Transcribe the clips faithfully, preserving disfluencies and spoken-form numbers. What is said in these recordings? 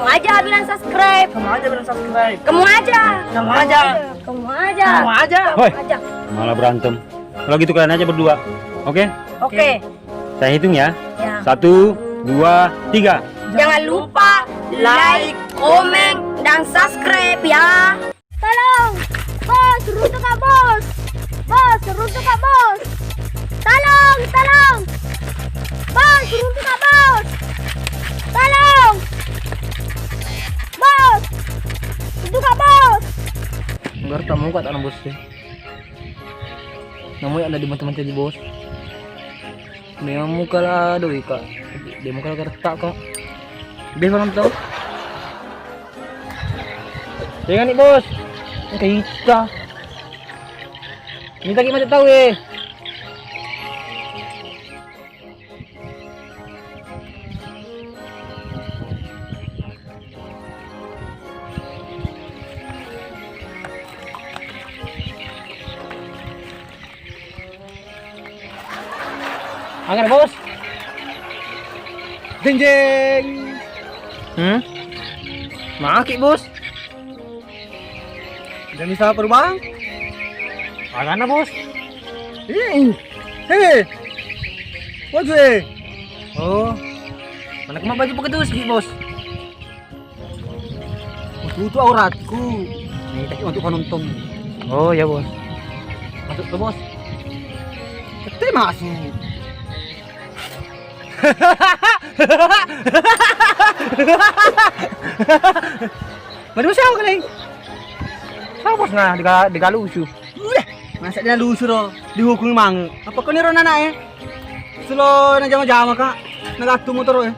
Aja bilang subscribe. Kamu aja bilang subscribe. Kamu aja. Kamu aja. Kamu aja. Kamu aja. Kamu aja. Woi, aja. Malah berantem. Kalau gitu kalian aja berdua. Oke? Oke. Saya hitung ya. Ya. Satu, dua, tiga. Jangan lupa like, komen, dan subscribe ya. Tolong, bos, runtuh kak bos. Bos, runtuh kak bos. Tolong, tolong. Bos, runtuh kak bos. Tolong. Bos, runtuh kak bos. Enggak tamu kak tanah bos sih. Namu yang ada di mata-mata di bos. Memang muka lah doi kak. Dia muka lah kertak kak. Dia orang tahu. Jangan nih bos. Kayak kita. Minta kita tahu eh. Angkat bos. Jeng jeng. Hmm? Maki bos. Jadi siapa bang? Agana bos. Ih, hei, baju eh. Oh, mana kemana baju pakai tuh sih bos? Tutup auratku. Ini tadi untuk penonton. Oh ya bos. Masuk ke bos. Kita masuk. Mari siapa kalian? Siapa bos nah diga digalusu? Weh, masa dia lusu ro dihukum mang. Apa kau ni ro nana eh? Selo na jama-jama kak, na gattu motor eh.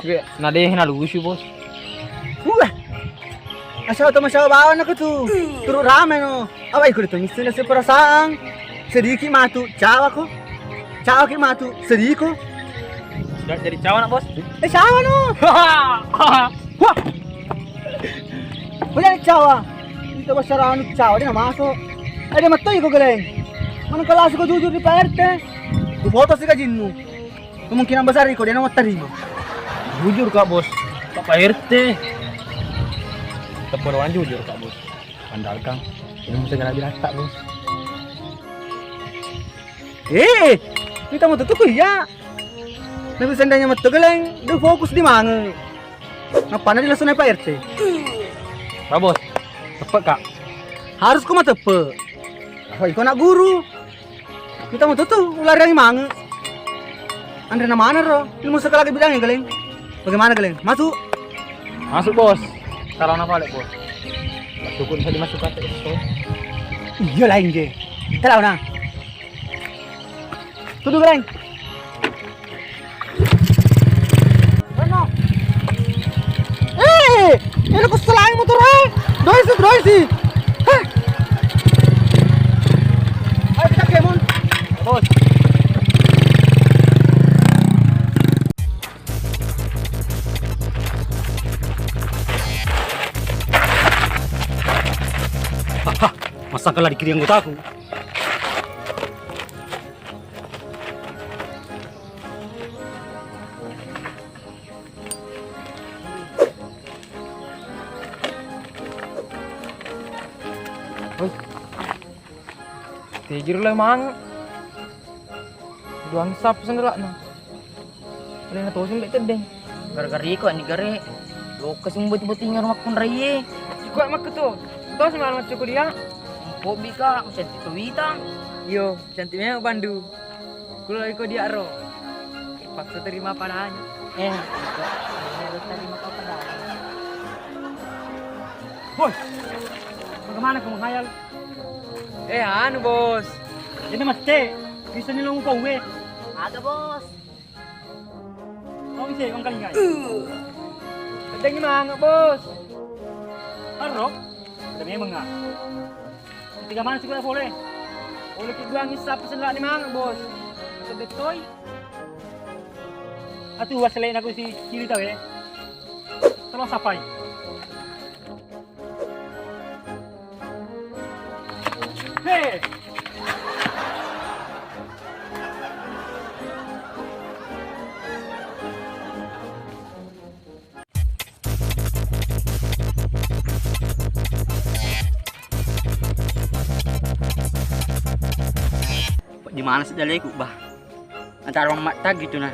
Iya, na deh na lusu bos. Wah, asal to masya bawa nak tu. Turu rame no. Apa ikut itu? Mesti nasi perasaan. Sedikit matu, cawa ko. Cawa ki matu, sedikit ko. Sudah jadi cawa nak bos? Eh cawa no. Wah. Punya cawa. Itu besar anu cawa dia masuk. Ada matoi ko geleng. Mana kelas ko jujur di Pak R T. Ku foto sih kajinnu. Kemungkinan besar iko dia mau terima. Jujur kak bos, kak Pak R T. Teperoan jujur kak bos. Andalkan ini mesti kena dirata bos. Eh, kita mau tutup ya. Nabi seandainya metu geleng, dia fokus di mana? Ngapa nanti langsung naik Pak R T? Pak bos, tepat kak. Harus ku mau tepe. Apa iko nak guru? Kita mau tutu ulari yang mange. Anre na mana ro? Ilmu sekolah ke bidangnya geleng. Bagaimana geleng? Masuk? Masuk bos. Kalau napa lek bos? Masukun saya dimasukkan ke itu. Iya lain je. Kita lawan nah. Tudu geleng. Reno. Eh, ini ku selain motor eh. Doisi, doisi. Heh. Ayo kita kemon. Bos. Haha, masangkala dikiri anggotaku. Tejir le mang. Duang sap sendelakna. Lena tosi mbek teddeng. Gara-gara iko ni gare. Lokka sumbu tiba-tiba rumah kunraie. Iko makku to. Tosi malam cukup dia. Kobi ka, cantik to wita. Iyo, cantik memang Pandu. Kulo iko dia ro. Paksa terima padanya. Eh, iko. Terima kau padanya. Woi, bagaimana kamu hayal? Eh, anu bos. Ini mesti bisa nih lo ngupa gue. Ada bos. Kau bisa uang kali ngai? Ada ini mangga bos. Aro, ada memang nggak? Tiga mana sih pole? Oleh kedua ngisap senlak ni mangga bos. Ada betoi. Atu waselek aku si kiri tau ya. Terus apa ya? Hei! Mana sedaleku, bah. Antara wang matta gitu nah.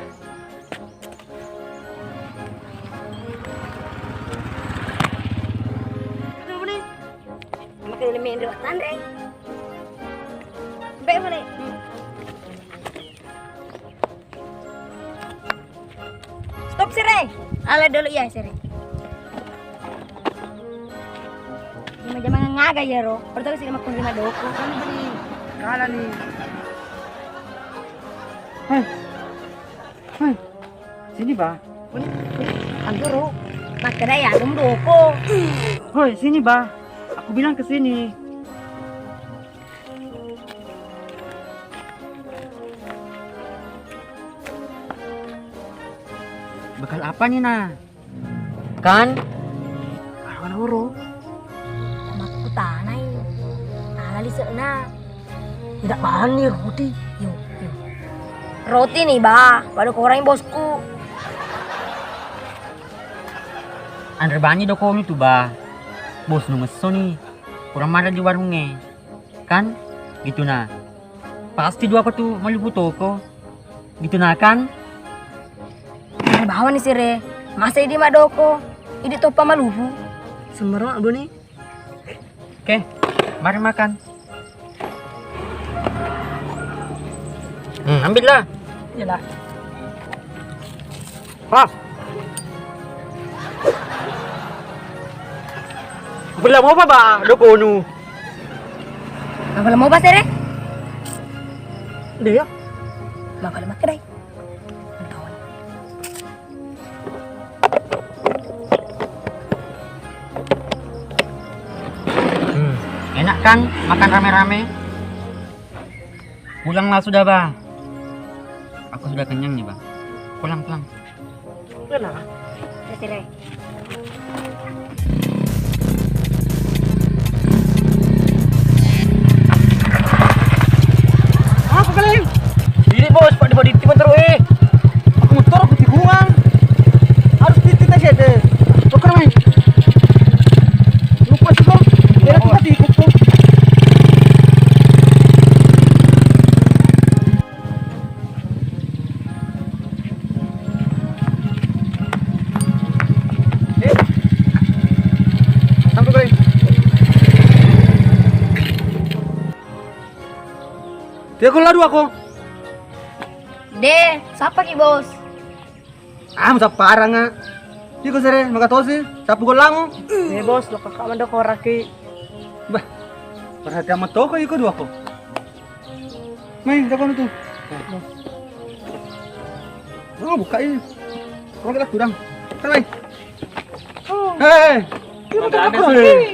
Makai lemi Indro tanre. Be male. Stop, Sere. Ala dulu ya, Sere. Jama-jama ngaga ya, Ro. Pertama sih makkun lima doko. Kan beli kala nih. Hei. Hei. Sini, Bah. Anjoro. Makkeda ya, gum doko. Hoi, sini, Bah. Aku bilang ke sini. Bekal apa nih, nah? Kan? Arwana oro. Makkutanai. Ala lise'na. Tidak bani roti. Yo, yo. Roti nih, Bah. Pada korang bosku. Anre bani dokonu tu, Bah. Bos nu ngesso nih. Kurang marah di warungnge. Kan? Gitu nah. Pasti dua ko tu malupu toko. Gitu nah kan? Bawa nih Sire. Masa idi madoko? Idi toppa malupu. Sembarang abu nih. Oke, mari makan. Hmm, ambillah. Iyalah. Hah? Bela mau apa, Ba? Dokonu. Apa mau, Ba, Sere? Dia. Bakal makan dai. Hmm, enak kan makan rame-rame? Pulanglah sudah, Bang. Aku sudah kenyang nih, Bang. Pulang, pulang. Pulang, Bang. Terus, Rai. Apa kalian? Ini, Bos, Pak, di bodi timur terus, eh. Aku motor, aku tikungan. Harus titit aja deh. Tuker, Bang. Lupa sih, Bang. Dia tuh tadi ikut, Bang. Eh. Sampai, Bang. Dia kok ladu aku? Deh, siapa ki, Bos? Ah, musapparang, ah. Iko sere, maka tosi, sapu gollango. Eh, Bos, lo kakak mendok oraki. Bah, perhatian metoko iko dua ko. Mai, jago tu. Oh, buka ini. Kalau kita kurang. Kita mai. Oh. Hei, hei. Iya, betul, ada betul, sih. Hei.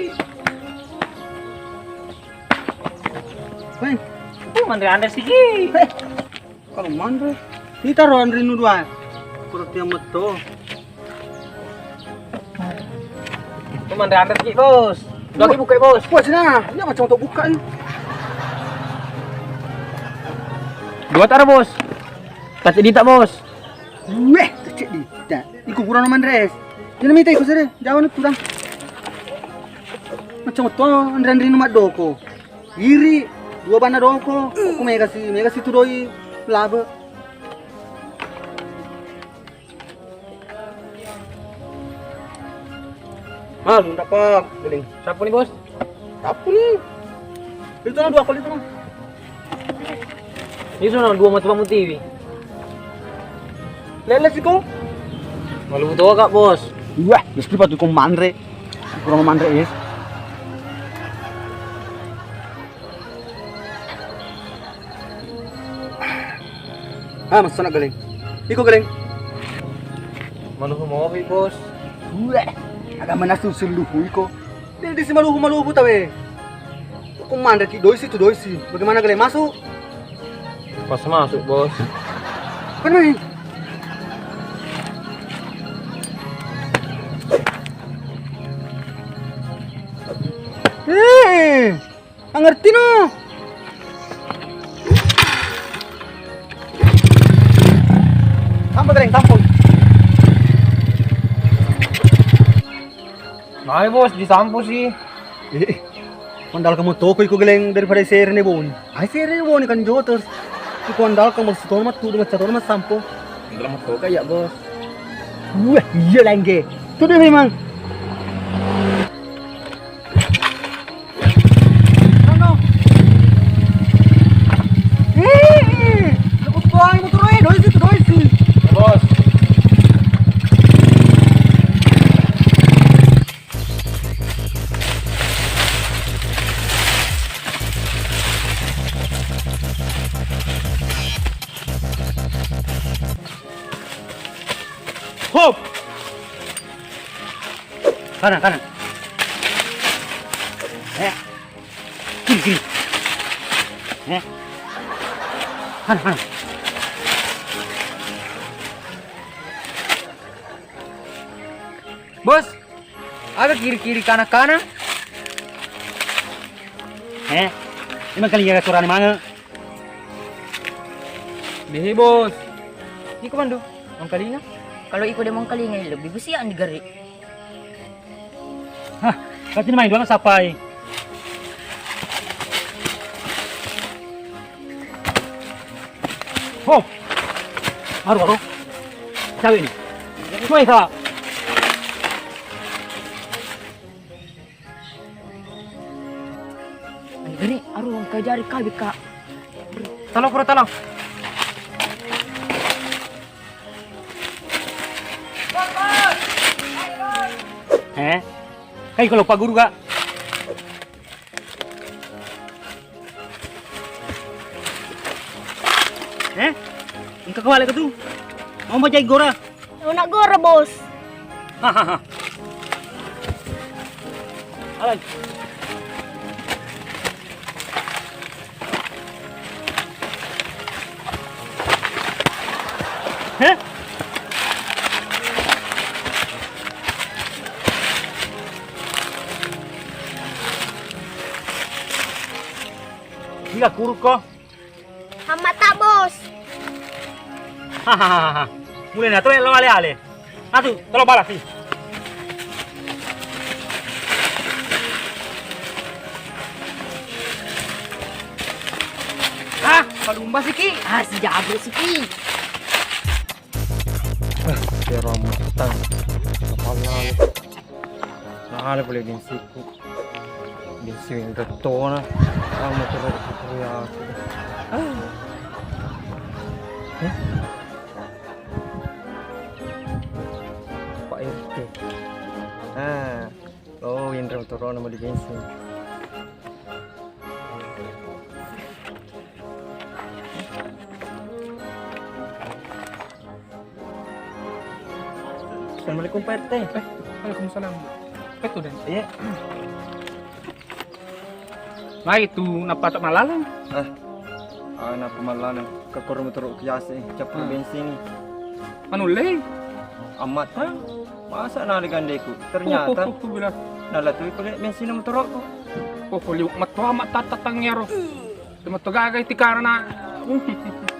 Mai. Oh, mana ada sih? Hei. Kalau manre, kita ro anre nu dua. Kurang tiang metto. Itu manre anre ki, Bos. Dua ki buka, Bos. Wah, sini. Iya, macam untuk buka ini. Dua taro, Bos. Tacek dita, Bos. Weh, tacek dita. Iku kurang manre. Ini minta iku sere. Jauh nih kurang. Macam itu anre-anre nu maddoko. Iri, dua banna doko, aku mega si, mega si tudoi labe. Ah, lu dapat geling. Sapu nih, Bos? Sapu nih. Itu lah dua kali itu mah. Ini sono dua mata pamu T V. Lele sih kok. Malu betul kak, Bos. Wah, mesti patut kau manre. Kurang manre, is. Ah, masana geleng. Iko geleng. Maluhu mopi, Bos. Weh, agak mana susun luhu iko. Dia di si maluhu-maluhu tawe. Kok manre ki doisi tu doisi. Bagaimana geleng masuk? Pas masuk, Bos. Pernah nih. Eh. Ngerti no. Sampo, Greng, sampo. Mai, Bos, disampo sih. Eh, mandal kamu toko iko geleng daripada sere ne boni. Ai sere ne boni kan jotos. Iko andalkang, maksud tona mattudu, macca tona massampo. Enggak mau toka ya, Bos. Wah, iya langge. Tudu memang. Ano? Eh, eh. Aku tuang motor, eh, doi situ, doi situ. Ya, Bos. Hop! Kanan, kanan. Eh. Kiri, kiri. Eh. Kanan, kanan. Bos, aga kiri-kiri kanan-kanan? Eh, ini mangkalinga suarane mange. Behe, Bos. Iko mando, mangkalinga? Kalau iko de mangkalinga, lebih besi yang digari. Hah, berarti main doang sapai. Ho! Aru, aru. Cawe ni. Cuma isa. Gari, aru, engka jari kabe, Kak. Talo, kura talo. Eh? Kai kalau Pak Guru, Kak. Eh? Engka kawale ka tu. Mau baca gora? Nak gora, Bos. Hahaha. Alai. Heh? Iya, kuruk ko. Hammata, Bos. Hahaha. Mulai na tu lo ale-ale. Atu, tolo balas sih. Ah, palumba siki. Ah, si jago siki. Ah, kero matang. Kepala. Nah, ada boleh gengsiku. Bensin rettona. Ah, motor aku ya. Ah. Eh? Pak R T. Ah. Oh, Indra motorona mau di bensin. Assalamualaikum, Pak R T. Eh, waalaikumsalam. Apa itu, Dan? Iya. Nah, itu, napa tak malalang? Ah, ah, napa malalang? Kekor motor kiase, capur bensin. Anu, le? Amat, ah. Masa na gandeku? Ternyata. Oh, oh, oh, oh, bila. Nala tu pale bensin motorku. Oh, oh, liwat matto amat tatatang yaro. Temetto gaga itikana na,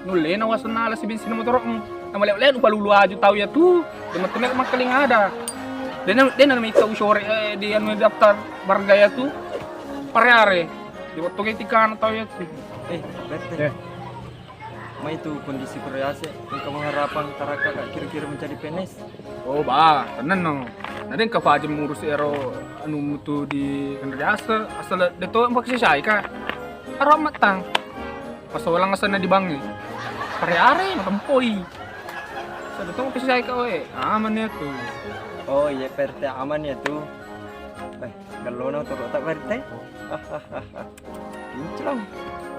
nullena wasenna ala si bensin motoro'mu. Namalewa-lewa upalulu aju tau ya tu. Temetto mega makkaling ada. Dena, dena mita usore, eh, di anu daftar warga ya tu. Pare-are. Di wettu itikana tau ya tu. Eh, Bete. Eh. Mai tu kondisi kuriase, engka mo harapang tarakka kira-kira mencari P N S. Oh, bah, tenang no. Nade engka fajem murus ero anu mutu di Andreas, asal de to mpakasisai ka. Aro mattang. Pasolang asenna di bank e. Pare-are matempoi. Asal de to mpakasisai ka we. Aman ya tu. Oh, iya, P R T, aman ya tu. Eh, gellona motoro'ta, P R T. Kinclong.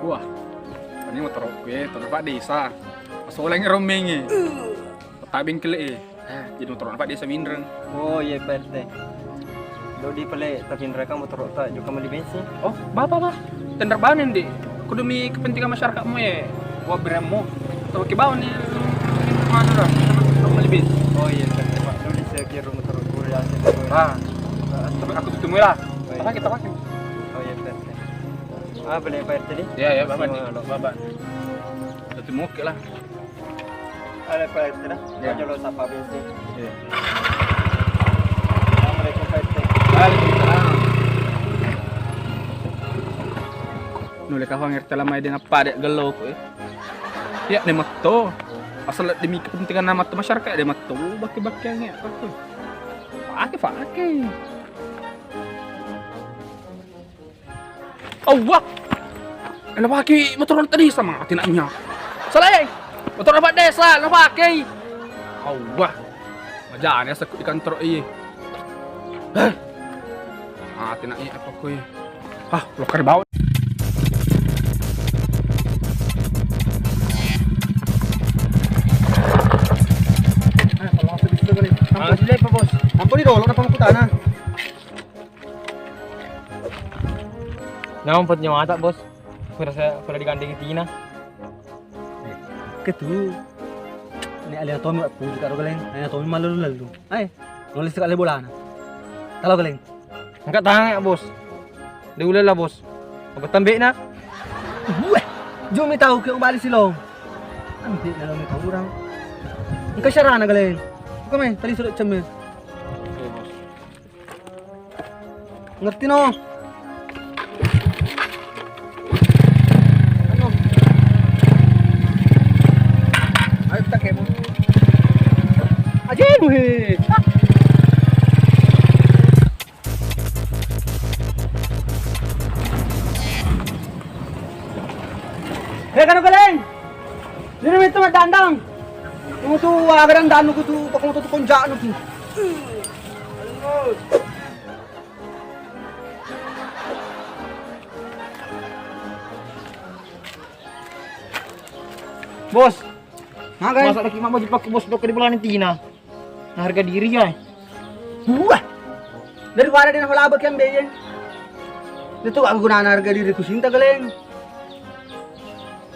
Wah. Ini motoro'ku e, motoro' Pak Desa. Pasolang e rommeng e. Peta bengkel e. Eh, jadi motoro' Pak Desa minreng. Oh, iya, P R T. Dodi pale tapinreka motoro'ta jokka meli bensin. Oh, bapa, bah. Tender banen di. Kudumi kepentingan masyarakat mu e. Wah, beremmu. Tau ki bawang ni. Mana dah? Meli bensin. Oh, iya, P R T, Pak. Dodi sekiro motoro'ku ya. Ah. Tapi aku tutup lah. Oh, iya. Apa kita pakai? Oh, iya, P R T. Ah, boleh Pak R T di? Iya, iya, Bapak di. Bapak. Ketemu oke lah. Ada Pak R T dah. Iya. Aja lo sapa bensin. Iya. Assalamualaikum, Pak R T. Waalaikumsalam. Nulle kafang R T lama de nappa de gello ko, eh. Ya, de' metto. Asal demi kepentingan nama tu masyarakat, de' metto. Bakke-bakke nge, apa tu? Pake, pake. Allah. Napake motor tadi sama ati naknya. Salah, eh. Motor apa desa napake? Allah. Majane asakku di kantor iye. Heh. Mati nak iya apa kui. Ah, lokar bawah. Ah, kalau aku bisa kali. Ah, sini, Pak Bos. Ampun di dulu, kenapa aku tanah? Naon pot nyawata, Bos? Pura sa-, pura digandeng Tina. Ketu. Ini alena Tommy wak puji karo galeng. Alena Tommy malu lalu. Ayo. Nulis sekali bolana. Kalau galeng. Angkat tangan ya, Bos. Dia ulela, Bos. Apa tambekna? Weh, jumi tahu ke balik silong. Ambil dalam itu orang. Engkau syarana galeng. Kau main tadi sudah cemil. Oke, Bos. Ngerti no? Anu. Ayo kita kemo. Aja muhe. Hei, kanu galeng. Ini itu dandang. Kamu tuh agar dandang tuh, pakai motor tuh konjak tuh. Bos, makan. Masa lagi mau wajib pakai bos, pakai di bulan Tina. Nah, harga diri ya. Wah. Daripada dia napa laba kian beye. Itu gak guna harga diri ku cinta galeng.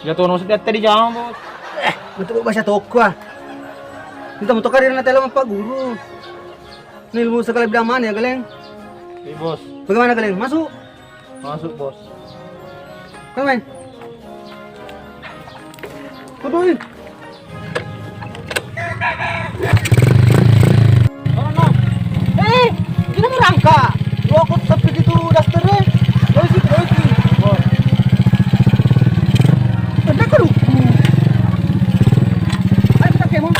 Ya tono sedih tadi jam, Bos. Eh, untuk bahasa toko ah. Kita mau tukar dengan telo Pak Guru. Ini ilmu sekali bidang mana ya, galeng? Iya, Bos. Bagaimana, galeng? Masuk? Masuk, Bos. Kan main. Kudu, ih. Eh, kita mau rangka. Lu aku tepi gitu daster, eh. Lo isi, lo isi. Bos. Tenda ke luku. Ayo kita kemo.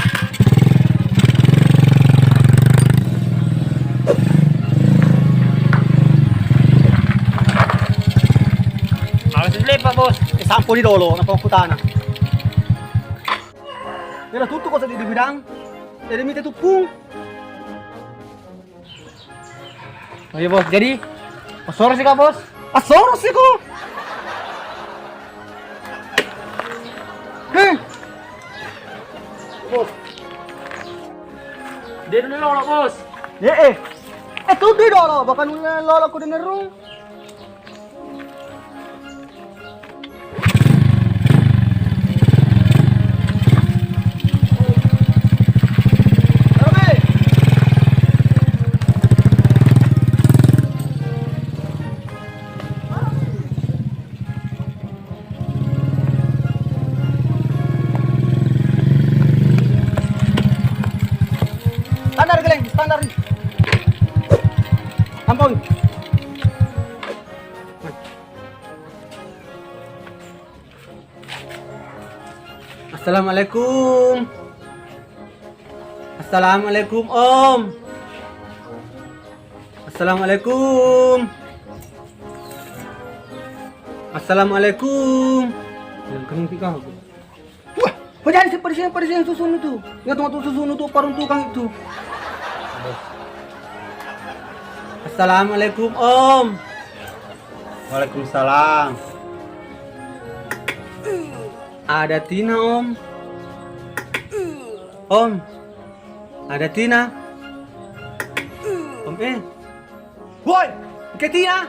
Harus dilipat, Bos. Eh, sampo di dolo, napa aku tanah. Era tutu kok sedih di bidang. Jadi minta tupung. Oh iya, Bos. Jadi, pasoro sih, Kak, Bos. Pasoro sih, kok. Heh. Bos. Dia dulu lolo, Bos. Ya, eh. Eh, tuh dia dolo, bahkan lolo aku dengerin. Standar, Geleng, standar. Ampun. Assalamualaikum. Assalamualaikum, Om. Assalamualaikum. Assalamualaikum. Yang kering tiga aku. Wah, pajani si, pajani si, pajani si susunu tu. Ingat waktu susunu tu, parung tukang itu. Assalamualaikum, Om. Waalaikumsalam. Ada Tina, Om. Om, ada Tina. Om, eh. Woi, ke Tina?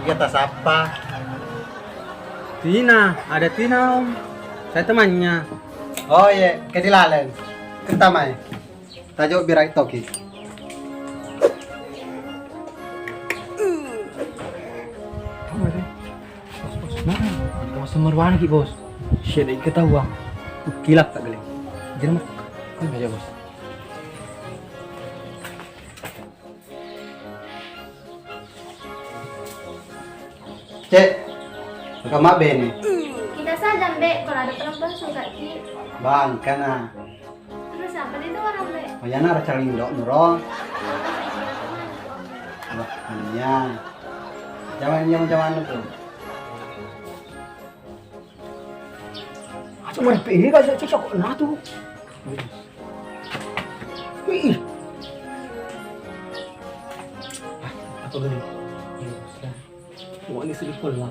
Iya, tasappa. Tina, ada Tina, Om. Saya temannya. Oh, iya, ke dilaleng. Kentamai. Tajo birai toki. Apa sih? Bos, bos. Nah, kawasan Marwana ki, Bos. Syedek ketahuan. Kilap tak geleng. Jadi, Mas. Kan aja, Bos. Cek, engka mabbene. Kita Saja, Mbak, kalau ada perempuan suka ki. Bang, kana. Terus apa dia doang, Mbak? Oh, ya, nara caling dok nuro. Wah, iya. Zaman, zaman, zaman itu. Aja mari ini kasih cocok nah tuh. Wih. Ah, apa gini? Wah, ini sedih pula.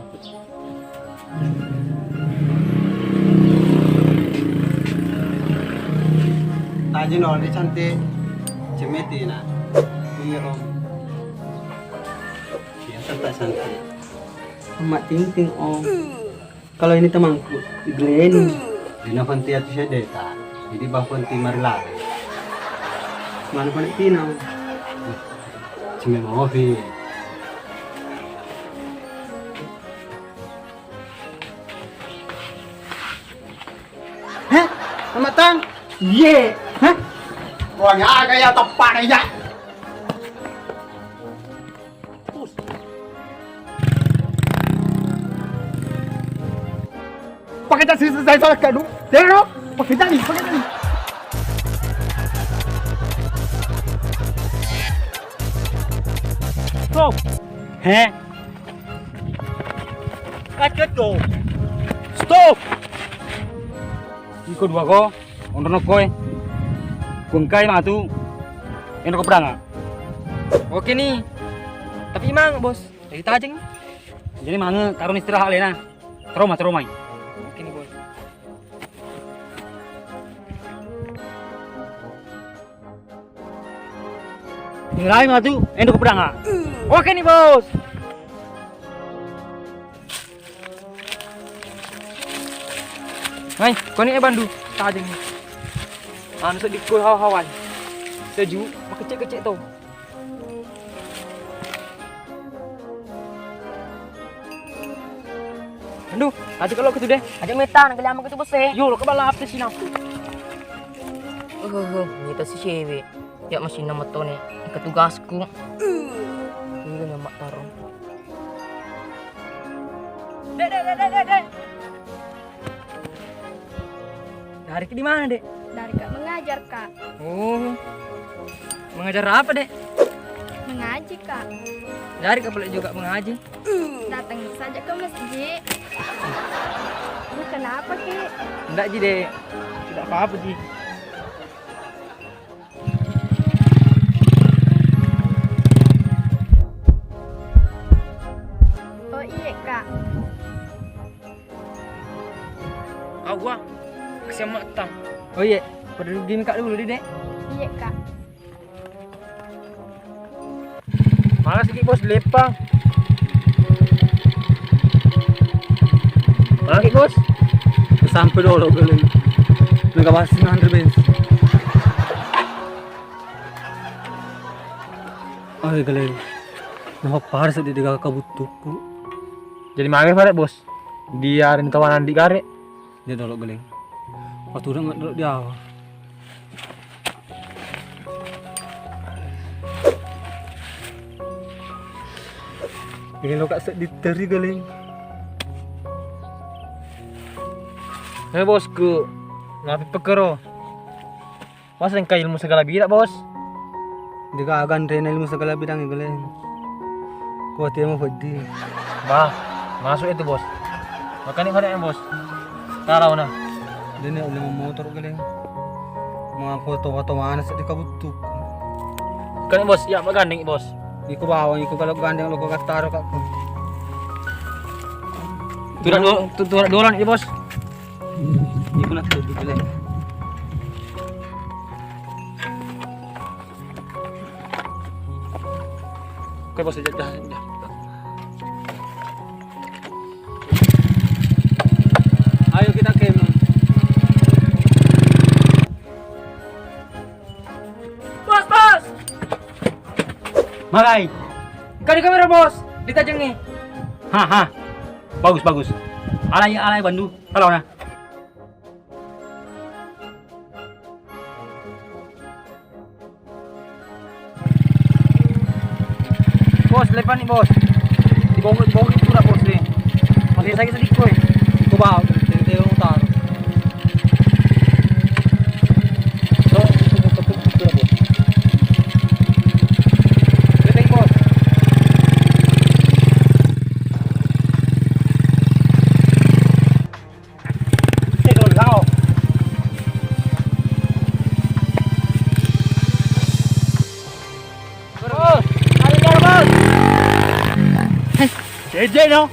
Tadi no, dia cantik. Cemeti, nah. Iya, Om. Iya, santai, santai. Emak Ting Ting, Om. Kalau ini temanku, Glenn. Dina fanti atu sedeta. Jadi bah fanti mari lari. Mana panik Tina? Cuma mau, Vi. Hah? Sama Tang? Iye. Hah? Wah, ya, kayak tepat aja. Pakai tas saya salah kadu. Dero, pakai tali, pakai tali. Stop. Heh. Kaceto. Stop. Iko dua ko. Onrono koe. Ku engkai matu. Endo ko pedanga. Oke ni. Tapi mang, Bos. Jadi tajeng. Jadi mange karun istirahat alena. Teroma, teromai. Oke ni, Bos. Nilai matu, endo ko pedanga. Oke ni, Bos. Hai, koni e bandu, tajeng. Anu seddi ko hawa-hawai. Seju, makecek-kecek to. Aduh, tadi kalau gitu deh. Aja meta, nang kalian gitu bos e. Yo, lo kebal apa sih napu? Uh, uh, uh, mita si cewek. Ya masih nama tone. Ke tugasku. Ini nyamak tarung. Dek, dek, dek, dek, dek, dek. Dari ke di mana, Dek? Dari Kak mengajar, Kak. Oh. Mengajar apa, Dek? Mengaji, Kak. Dari ke boleh juga mengaji. Datang saja ke masjid. Ini kenapa, Ki? Enggak, Ji, Dek. Tidak apa-apa, Ji. Oh iya, Kak. Awa, kasihan mata. Oh iya, pada rugi Kak dulu, Dek. Iya, Kak. Makasih, Ki, Bos, lepa. Makasih, Bos. Sampai dulu, Galeng. Mega masih nandri bensin. Ayo, Galeng. Nah, parah sedih di kakak butuhku. Jadi, magai pare, Bos. Dia ada tawanan di gare. Dia dolo, Galeng. Waktu udah nggak dolo dia. Ini lo kak sedih teri, Galeng. Eh, bosku, ngapi pekero? Mas engka ilmu segala bidang, Bos. Degaga anrena ilmu segala bidang, Galeng. Kuatie mapeddi. Bah, masuk itu, Bos. Makanya pada, Bos. Kalau nah. Dene ilmu motor, Galeng. Ma foto-foto mana seddi kabuttu. Kan, Bos, ya, apa gandeng, Bos? Iko bawang, iko kalau gandeng lo kok taro, Kak. Turak do-, tu-, turak dolan, ya, Bos. Iko nak tuh, Galeng. Oke, Bos, dah, dah, dah. Ayo kita kemah. Bos, Bos! Magai. Kadi kamera, Bos, ditajengi. Ha, ha. Bagus, bagus. Alai, alai, bandu. Kalau nah. Bos, lepas nih, Bos. Dibongkar, dibongkar itu dah, Bos, nih. Masih sakit sedikit, boy. Coba. Eje no.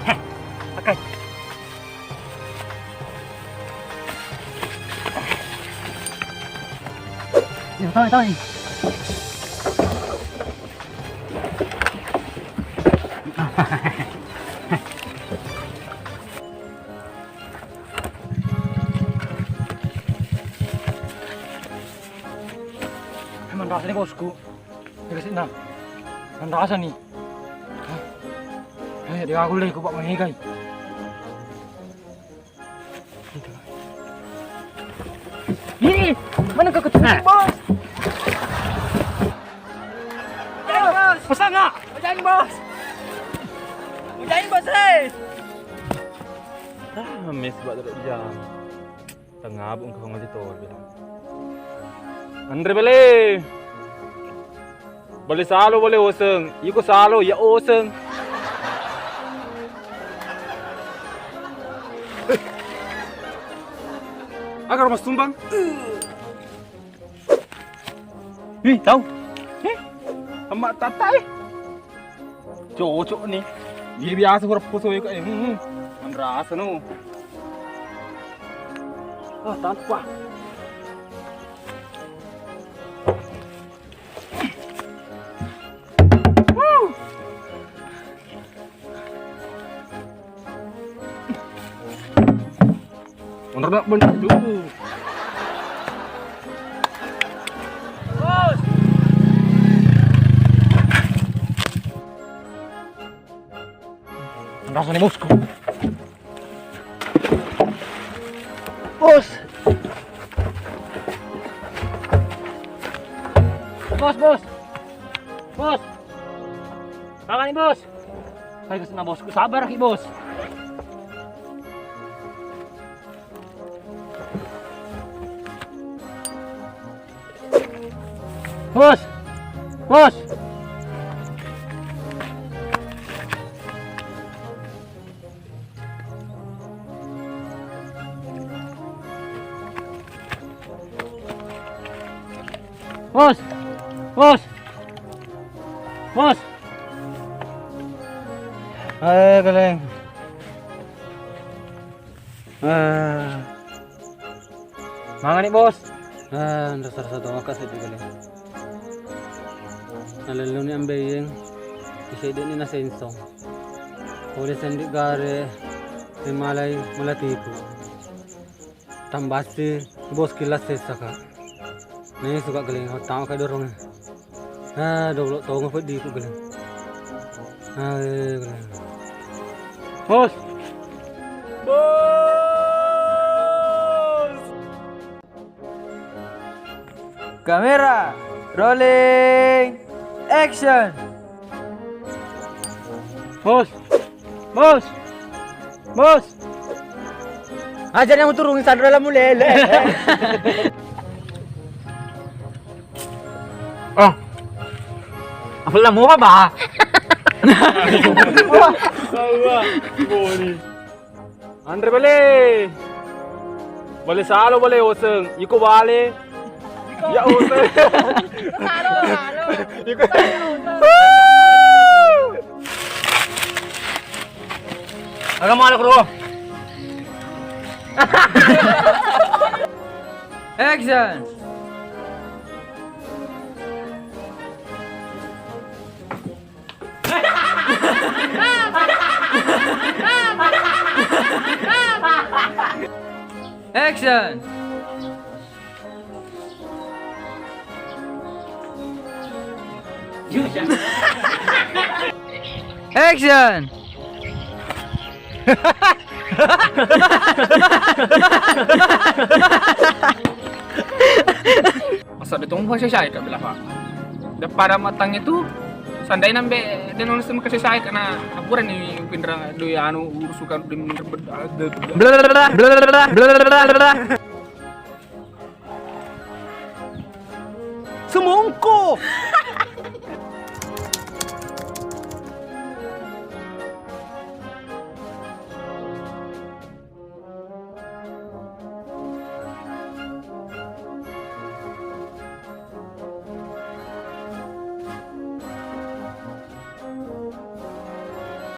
Heh, pakai. Yo, tahu, tahu ni. Emang rasanya bosku. Kasi na. Nang rasa ni. Hah? Eh, dia aku lagi kubak mahigai. Ih, mana kau kecil, bos? Ujain, bos. Pasang nggak? Ujain, bos. Ujain, bos, eh. Ah, mes bak teruk jam. Tengah bu engka ngoli tol. Anre bele. Bale salo, bale oseng. Iko salo, ya oseng. Agar mas tumbang. Ih, tau. Eh, emak tata eh. Cocok ni. Dia biasa huruf poso ya kak. Hmm, hmm. Manrasa no. Ah, tanpa. Woo. Menurut bener tuh. Rasanya bosku. Bos. Bos, bos. Bos. Tangani, bos. Ayo kesana, bosku. Sabar ki, bos. Bos. Bos. Bos. Bos. Bos. Eh, Galeng. Eh. Mangani, bos. Eh, rasa-rasa to maka seddi kali. Nalelluni ambeyeng. Iseddi ni nasensong. Pole sendi gare. Malai melatiku. Tambasi bos kilas sesa kak. Nih suka keling hotang kayak dorong. Ah, dolo tongo peddi ku keling. Ah, keling. Bos. Bos. Kamera, rolling, action. Bos. Bos. Bos. Aja yang turun sadar lah mulele. Oh. Apa lah mau apa? Wah. Wah. Boleh. Anre bale. Bale salo bale oseng. Iko bale. Ya oseng. Iko. Aga malah kro. Action. Action. Action. Masa de tong fase sai ka bela fa. Daripada matang itu sandai nambe de non sem kase sai kana apura ni pinra do anu urusukan.